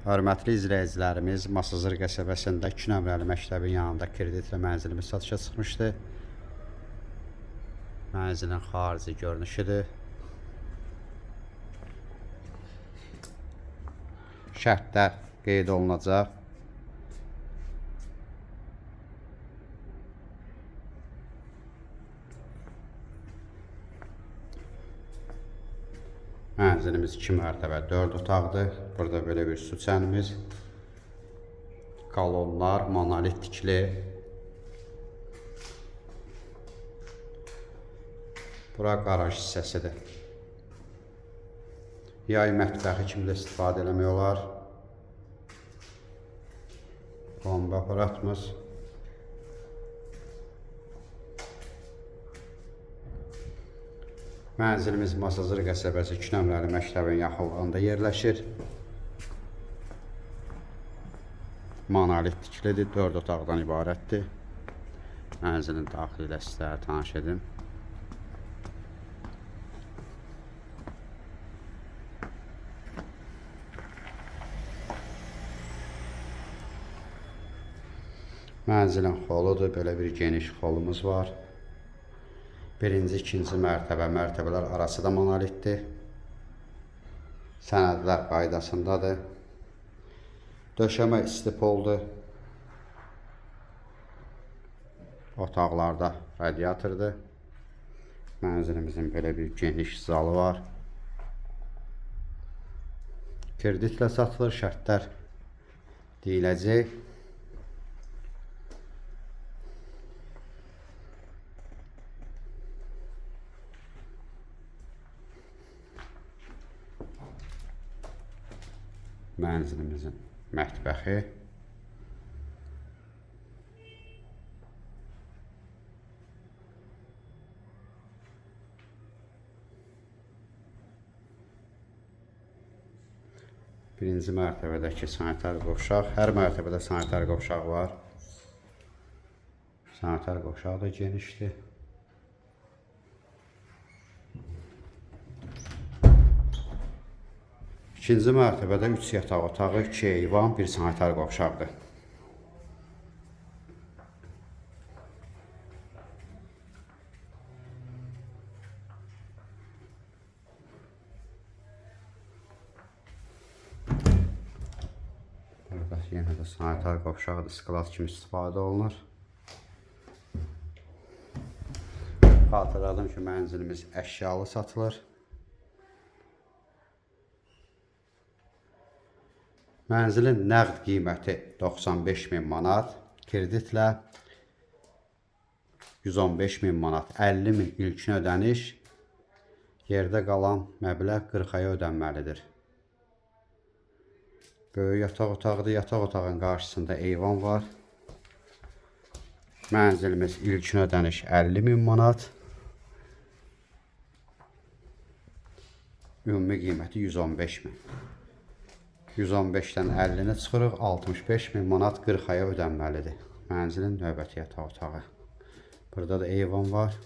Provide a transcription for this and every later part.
Hörmətli izləyicilərimiz, Masazır qəsəbəsində 2 nömrəli məktəbin yanında kreditlə mənzilimiz satışa çıxmışdı. Mənzilin xarici görünüşüdür. Şərtlər qeyd olunacaq. Mənzilimiz 2 mərtəbə 4 otaqdır. Burada belə bir su çənimiz, kolonlar, monolit tikili. Bura qaraj hissəsidir. Yay mətbəxi kimi də istifadə eləmək olar. Bomba aparatımız. Mənzilimiz Masazır qəsəbəsi 2 nömrəli məktəbin yaxınlığında yerləşir. Monolit tikilidir, 4 otaqdan ibarətdir. Mənzilin daxili ilə sizlərə tanış edim. Mənzilin xoludur, belə bir geniş xolumuz var. Birinci, ikinci mərtəbə, mərtəbələr arası da monolitdir. Sənədlər qaydasındadır. Döşəmə istipoldur. Otaqlarda radiatordur. Mənzilimizin belə bir geniş zalı var. Kreditlə satılır, şərtlər deyiləcək. Mənzilimizin mətbəxi. Birinci mərtəbədəki sanitar qovşaq. Hər mərtəbədə sanitar qovşaq var. Sanitar qovşağı da genişdir. İkinci mərtəbədə 3 yataq otağı, 2 eyvan, 1 sanitar qovşaqdır. Burada yenə də sanitar qovşaqdır, sklad kimi istifadə olunur. Xatırladım ki, mənzilimiz əşyalı satılır. Mənzilin nəqd qiyməti 95 min manat, kreditlə 115 min manat, 50 min ilkin ödəniş, yerdə qalan məbləğ 40 aya ödənməlidir. Böyük yataq otağıdır. Yataq otağının qarşısında eyvan var. Mənzilimiz ilkin ödəniş 50 min manat. Ümumi qiyməti 115 min. 115-dən 50-ni çıxırıq, 65 min manat 40 aya ödənməlidir. Mənzilin növbəti yataq otağı. Burada da eyvan var.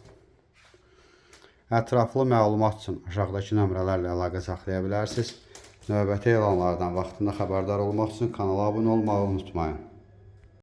Ətraflı məlumat üçün aşağıdakı nömrələrlə əlaqə saxlaya bilərsiniz. Növbəti elanlardan vaxtında xəbərdar olmaq üçün kanala abunə olmağı unutmayın.